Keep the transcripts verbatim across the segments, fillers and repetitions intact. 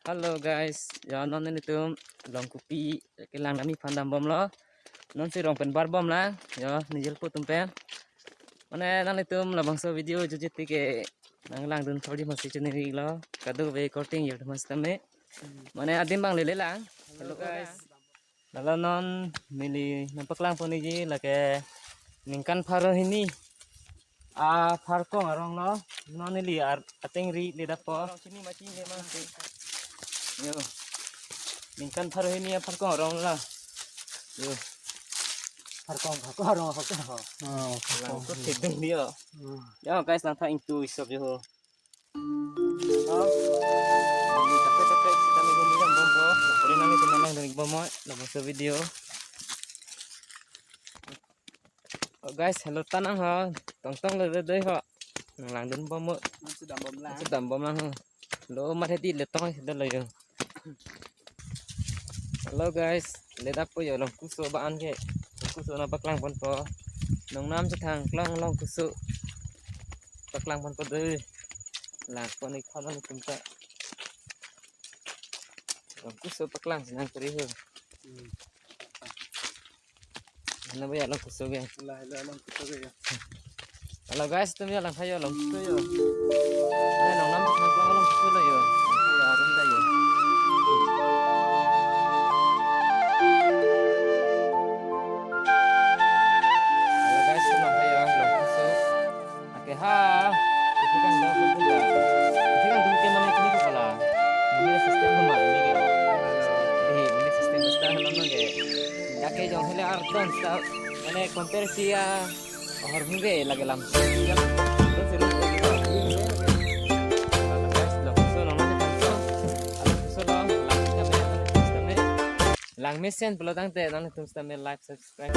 Hello guys, yo non nelitum Longkupi kelang damji aphan dambomlo. Non si rong pen barbomlang, yo nijil putum pen. Mane nanglitum labangso video jutji tike nanglangdun thorji masi chunirilo. Kadokave korte ingjir atum sitame. Mane adim bang lele lang. Hello guys. Lalo non neli nangpaklang ponji lake ningkan pharo hini apharkong aronglo. Non neli ar ateng ri ledappo. Chini machi ne ma si. Yo. Ningkan pharo hini apharkong aronglo. Yo. Pharkong, pharkong arong, pharkong. Oh, lang ko sedeng dio. Hmm. Yo guys, langtha ingtu isop yo. Oh. Ini capek-capek kita nih gumilem bombo. Puri nang itu memang dari bombo, nomor se video. Oh guys, hello tanang ho. Tongtong le dei ho. Nanglangdun bombo. Nang sedang bomlang. Sedang bomlang ho. Lo mat hedi letong sedang lo yo. Hello guys, ledappo yo Longkuso ba-an ke. Longkuso nangpaklang ponpo. Nongnam chethang klong Longkuso paklang ponpo dei. Lang pon ik phan nangtum ta. Longkuso paklang sinang kuri ho. Hmm. Ano ba ya Longkuso ke? Lah, lah, Longkuso ke ya. Hello guys, itum ya langtha yo Longkuso yo. Ano nongnam chethang klong Longkuso lo yo. Yo, arum da yo. Hello guys, itum langtha yo Longkuso. Ake ha. Isi kangdam pun pun ta. Isi kangdam ke mane kini ko pala. Mane system ko ma ini ke. Di, mane system basta hal ma ke. Dak ke jong hele arton sa. Mane compare si ya. Ahor move lage lam. Ya. Terus terus lagi. Guys, Longkuso nang mane tanto. Longkuso nang lang kita be. Langmesen pulo tangte nangtum sitame like, subscribe.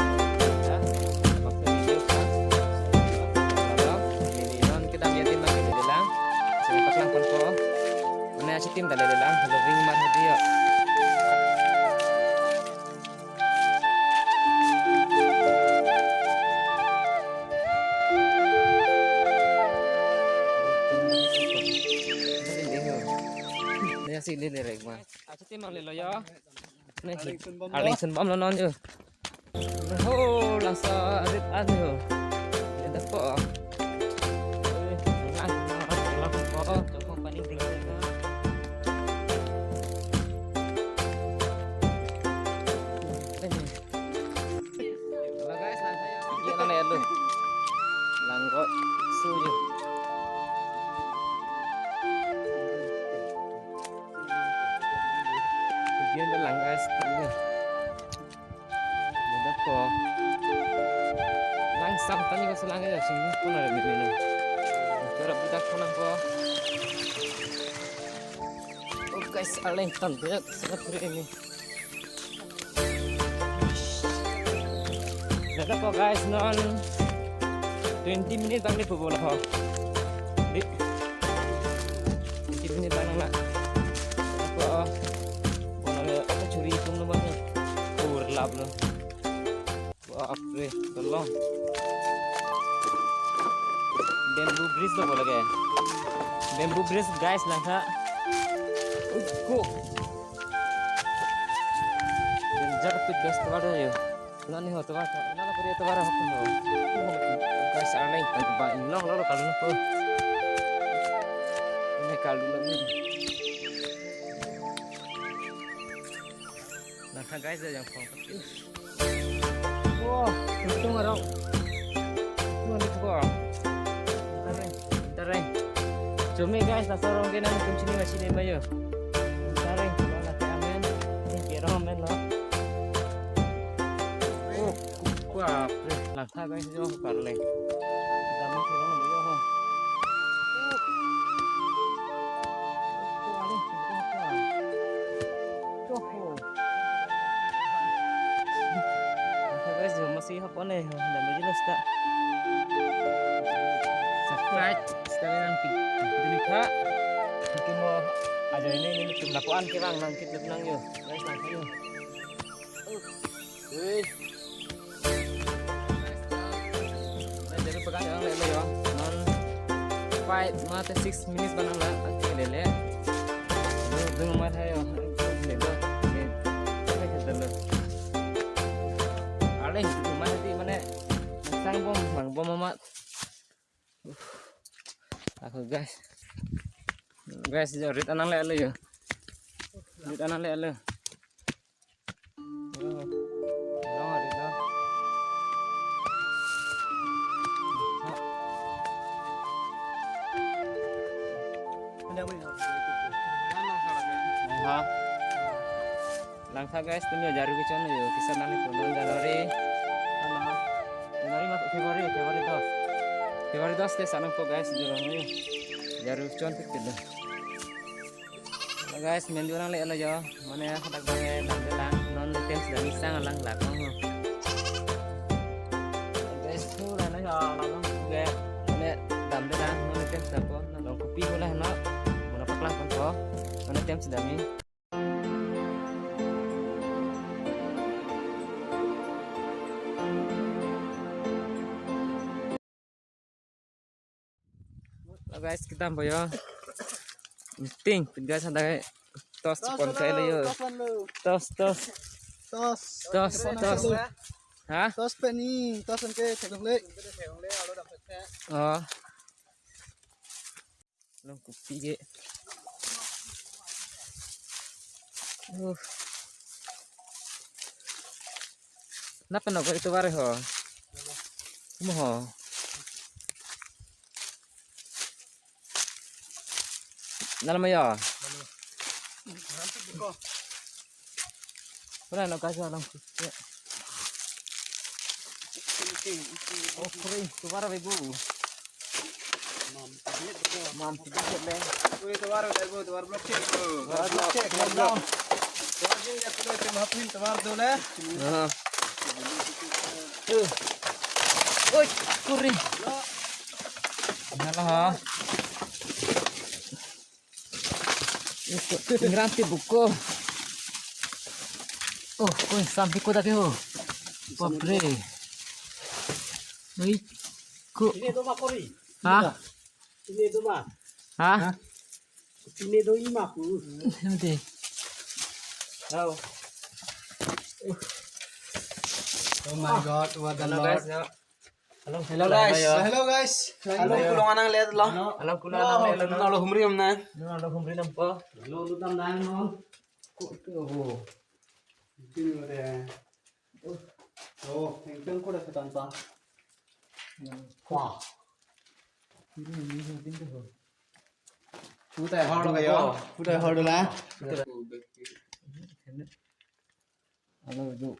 Ya. Waktu video kan. Kalau ini non kita lihat tim lagi di dalam. Saya paklang ponpo. Mana si tim tadi dalam. Loving mar video. Ya si lele rek ma. Achi tim mang lelo yo. Nih, arleng sun bomlo non yo. Ho, langsa rit an yo. Ledappo. Eh, ngan, ngan, ngan, ngan, ngan, ngan, ngan, ngan. Hello guys, langtha yo. Iya, nang ya lu. Langgo su yo. Dia ada lang guys, tanya. Ada po. Langsam tanya ko selang ya, sini pun ada di sini. Cara budak pun apa? Oh guys, aleng tan banyak sangat ini. Ledappo guys, non twenty minute bang di pupo lo ho. Di twenty minute bang na. Apa? Bola le apa churi itum lo bang ni. Kurlap lo. Bapre, tolong. Bamboo bridge lo bola ke. Bamboo bridge guys, langtha. Usko. Danger pit best tovar yo. Nani ho tovar, nana puri tovar ho ko. Guys, arleng tangba inglong lo lo kalun ko. Ini kalun lo ni. Langtha guys, yang phong. Wah, untung arok. Untung arok. Tareng, tareng. Chumi guys, laso arong ke nangtum chini masi ne mayo. Tareng, lo lake amen. Ini ke arong amen lo. Oh, kuap. Langtha guys, yo parle. Dami ke arong lo yo ho. Oho. Guys, yo masih apa nih? Udah beli basta. Subscribe, sekali nang pi-, pilih kha. Mungkin mau ada ini, ini tum lapuan ke bang, nangkit lep nang yo. Guys, nangkit yo. Hei. Nah, jadi pegang yang lele yo. Non five mate six minutes bang nang la, ati lele. Dung, dung mar Oh, guys. Guys, jo rit anang le alo jo. Rit anang le alo. Oh, long rit lo. Ha. Langtha guys, tumi jaru kechon jo, kisa nani punon January. Ano? January mas February, February dos. February dos te sanang po guys, jaru nani. Jaru chon tik tilo. Guys, men jurang le lo jo. Mane hadak bang dam de lang, non tem sedang isang lang lakong ho. Guys, tu lana jo, lang ge. Mane dam de lang, non tem sedang po, non kopi ho lah no. Mane paklang pon po. Mane tem sedang ni. Guys, kita boyo. Ting, guys, ada tos. Tos chipon kai lo jo. Tos lo. Tos, tos. Tos. Tos, tos. Ha? Tos pen ni, tos pen ke, thekong le. Oh. Long kopi ke. Uh. Napa no ko ito bare ho? Mo ho. Nala mayo. Pura no kaso lang. Oh, kuri, tuwar be bu. Mam, tidak le. Ui, tuwar be bu, tuwar blok cek. Tuwar blok cek, tuwar blok. Tuwar jin ya, tuwar tim hapin, tuwar do le. Aha. Uh. Ui, kuri. Nala ha. Ingram ti buko. Oh, ko sampai ko tadi ho. Bapak re. Oi, ko. Ini do ma kori. Ha? Ini do ma. Ha? Ini do ima ku. Nanti. Tahu. Oh my God, what the Lord. Hello, guys. Hello, guys. Hello, guys. Hello, kulong anang le lo. Hello, kulong anang le lo. Nalo humri am na. Nalo humri nam po. Lo lu tam nang non. Ko ko ho. Dini mo de. Oh, engkang ko da setan pa. Wah. Ini ini ini ho. Puta hor lo kayo. Puta hor lo la. Alo, jo.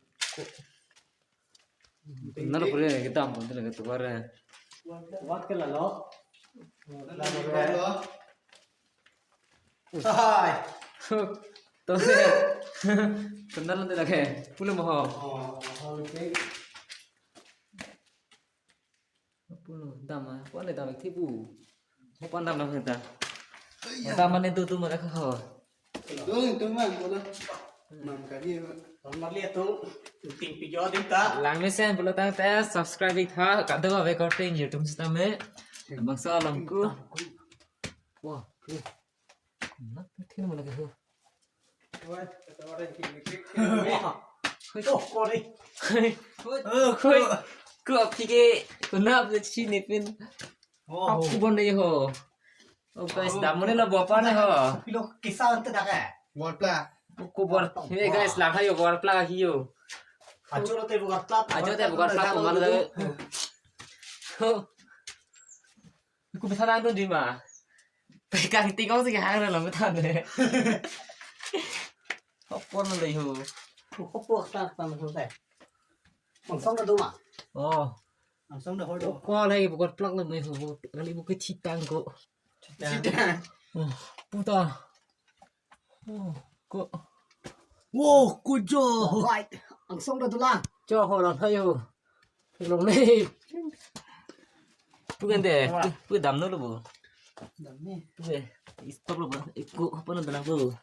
Nalo pura kita ampun tu lagi tuwar. Wat ke lalo. Hai. Tose. Kenal nanti lagi. Pulo mo ho. Oh, oh, okay. Pulo dam ah, pulo dam thibu. Mo pan dam dam ta. Dam mane tu tu mara kho. Tu tu man bola. Nam kagi. Normal ya tu. Ting pijo din ta. Lang mesen pulo tangte subscribe ik tha, kado ave korting YouTube sitame. Bangso along ku. Wah, na, thin mana ke ho. Wah, kata orang kiri kiri. Wah. Oh, kori. Hoi. Hoi. Ko aphi ke, ko na aphi chini pin. Oh. Aku bon dei ho. Oh guys, dam mane lo bopa ne ho. Pilo kisa ante dak eh. Wall pla. Ko bor. Hey guys, lang hayo wall pla hiyo. Ajo lo te wall pla. Ajo te wall pla ko mana dak. Ho. Ko bisa lang dun di ma. Pekang tingkong si hang na lo metan de. Hopor na le ho. Hopor ta ta ho te. Angsong da do ma. Oh. Angsong da ho do. Ko le bu ko plak le me ho. Kali bu ke thitang ko. Thitang. Oh, puta. Oh, ko. Wo, ko jo. Right. Angsong da do la. Jo ho la thayo. Long le. Pu kan de. Pu dam no lo bu. Dam ni. Pu ke. Stop lo bu. Eko apa na dana bu.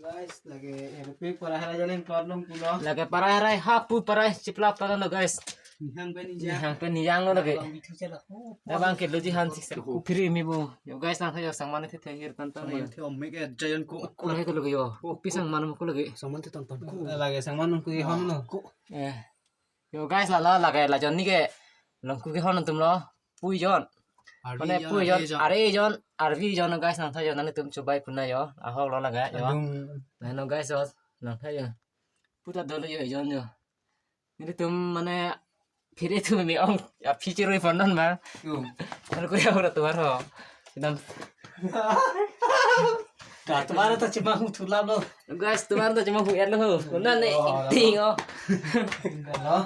Guys, lagi R P para hara jalan keluar long pulo. Lagi para hara hapu para chipla para lo guys. Nihang pen ija. Nihang pen nihang lo lagi. Bang bithu chala. Oh, da bang ke lo ji han sik sa. Ku phiri mi bu. Yo guys, nang thayo sang mane the thengir tan tan yo. Sang mane the om me ke jayan ko. Ko lagi ko lagi yo. Ko pisang mane ko lagi. Sang mane the tan tan ko. Lagi sang mane ko hon lo. Ko. Eh. Yo guys, la la lagi la jon ni ke. Long ku ke hon tum lo. Pui jon. Arvi mane jon, pu jon, arvi jon, arvi jon. Arvi jon guys, nangtha jon, nanglitum chubai puna jo. Ahok lo laga jo. Adung. Laheno guys jo, nangtha jo. Puta dolo jo jon jo. Nelitum mane phiri tu me ong, ya phiri roi pondon ma. Hmm. Kalau kuya ora tuar ho. Sedang. Ka tuar ta cuma hung thulap lo. Guys, tuar ta cuma hung er lo ho. Kona ne ting ho. Lo.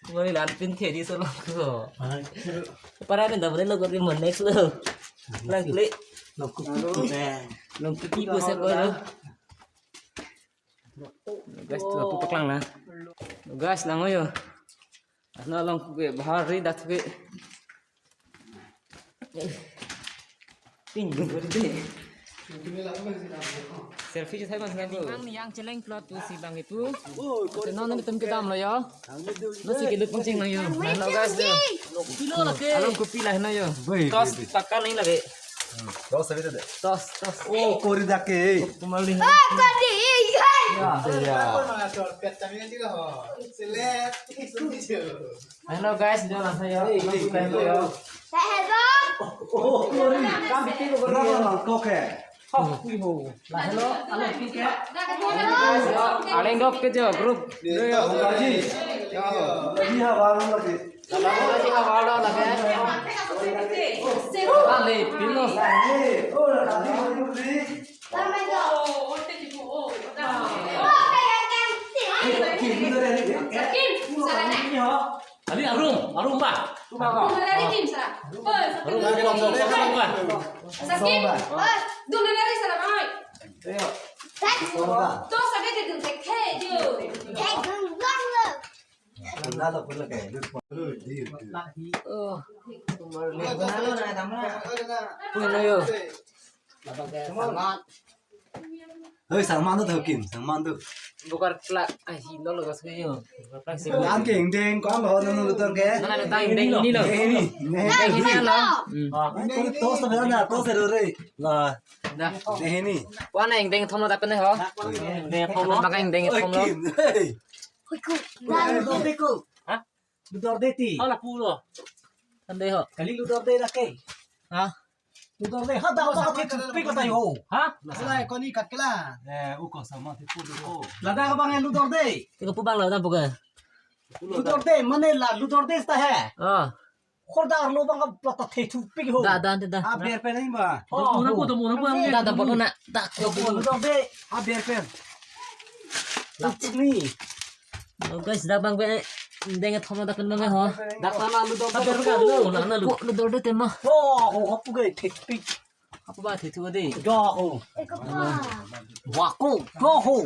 Mari lan pin khedi solo ho. Para ni da bole lo ko ri mon next lo. Lang klik. Long kupi. Long kupi ko se ko lo. Guys, tu apu paklang na. Guys, lang yo. Ano lang kuke bahar ri dat ke. Pin gun ri de. Selfie je sai bang ko. Bang yang cheleng plot tu si bang itu. Seno nangtum kedam lo yo. Nasi kelut pangcheng lang yo. Ano guys tu. Pilo lake. Along kupi laheno yo. Tos takkan ni lake. Tos sabi tadi. Tos, tos. Oh, kori dake. Tumali. Ah, kori. Ya. Ya. Hello guys, jo lang yo. Hello. Oh, kori. Kam bikin ko. Rasa lang kok he. Oh, kui ho. Hello, hello, ठीक है. Aleng dok ke jo group. Gaji. Gaji ha baru lagi. Lama lagi awal lo lagi. Ale, pino. Ali arum, arum ba. Arum, arum, arum ba. Sakin. Dum na sakin. Tuh, sabi dia dum tek tek je. Oh. Puno yo. Hei, sangman tu thakin, sangman tu. Bokar kla, ah, hi lo lo gas ke yo. Bokar kla si. Ang ke ingdeng ko ang ho nang lutor ke. Nang ada ingdeng ini lo. Ingdeng ini. Ingdeng ini lo. Hmm. Ah, ko tos ta na, tos ta re. La. Dah. Ingdeng ini. Wana ingdeng thom lo dapen ho. Ingdeng thom lo. Bang ingdeng thom lo. Oi, Kim. Hei. Hoi ko. Hah? Ludor de ti. Hala pulo. Tande ho. Kali ludor de lake. Ha? Ludor de ha da ba ti pi ko tai ho. Ha? Hala ko ni kat kela. Eh, u ko sama ti pu ho. Lada ka bang ludor de. Ti ko pu bang la da buka. Ludor de mane la ludor de ta he. Ah. Khordar lo bang ka plata the thu pi ho. Da, da, da, da. A ber pen ba. Oh, muna ho. Ko, muna ko. Da, da, bono na. Da, ko, ko, ludor de. A ber pen. Lak ni. Oh, guys, dak bang pen ingdeng thom dak pen bang ho. Dak sana ludor de. Ber ka lo, na, na lu. Ko ludor de tema. Oh, ho, ho, pu ke thik pik. Apu ba thik thu de. Do ho. Wa ko, do ho.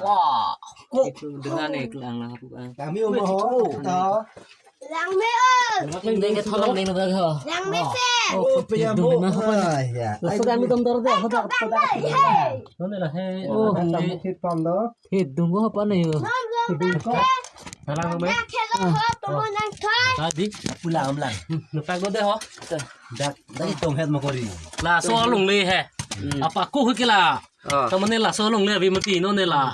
Wa ko. Dengan ni kelang lah apu ba. Kami umah ho. Ta. Langme o. Ingdeng thom lang deng ho. Langme se. Oh, pe ya mo. Ah, ya. Laso kami dum dor de. Hoda, hoda. Hey. None la he. Oh, kamu thik pam do. He, dung ko pa ne yo. He, dung ko. Salang me. Khelo ho, tomo nang thoi. Tadi. Pulang, pulang. Nupak do de ho. Dak, dak itong het mo kori. Laso longle he. Hmm. Apa ko hu kila. Ah. Tamane laso longle abi mati none la.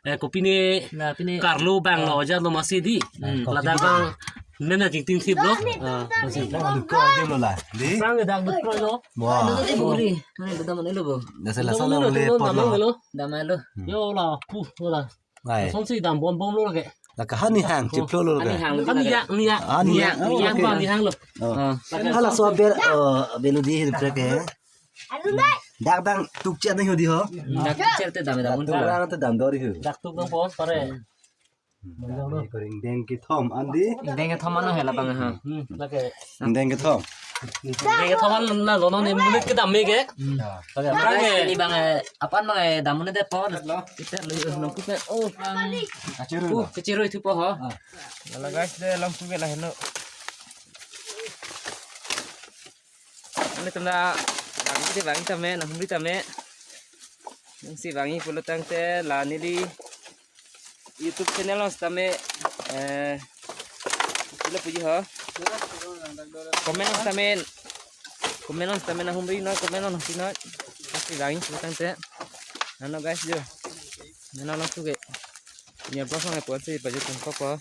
Eh, kopi ne. La pine. Karlo bang lo ja lo masi di. Hmm. Ladak bang. Nena jingting sip lo. Ah, masih. Dak dukro aja lo la. Di. Sang dak dukro lo. Wah. Anu tadi buri. Anu dak mana lo bo. Dak sela sala lo, lo, le lo, por lo. Lo. Dak mana lo. Hmm. Yo la, pu, lo la. Ai. Son si dam bom bom lo lake. La kahani hang, chiplo lo lake. Ani hang. Ani ya, ani ya. Ani ya, ani ya, ani hang lo. Oh. Ah. Hala so ber, oh, belu di hin prek he. Dak dang tuk chet na ho di ho. Dak tuk chet te dam dam. Dak tuk dang te dam dori ho. Dak tuk dang pos pare. Ingdeng kethom andi. Ingdeng kethom ano hela bang ha. Hmm, lake. Ingdeng kethom. Ingdeng kethom an na lono ne munit kedam me ke. Hmm. Lake. Guys, ini bang, eh, apan bang, eh, damun de po lo. Kita lo lo kita. Oh. Kachiroi. Oh, kachiroi thu po ho. Ah. Lalo guys, de long tu ke la heno. Nelitum la vangji te vangji tame, nahumri tame. Nangsi vangji pulo tangte la neli YouTube channel along sitame, eh, pulo puji ho. Comment along sitame, comment along sitame nahumri noi, comment along nahumri noi. Nangsi vangji pulo tangte. Nano guys jo. Nano nang suge. Nya vlog nang puan si pajut tungkok ko.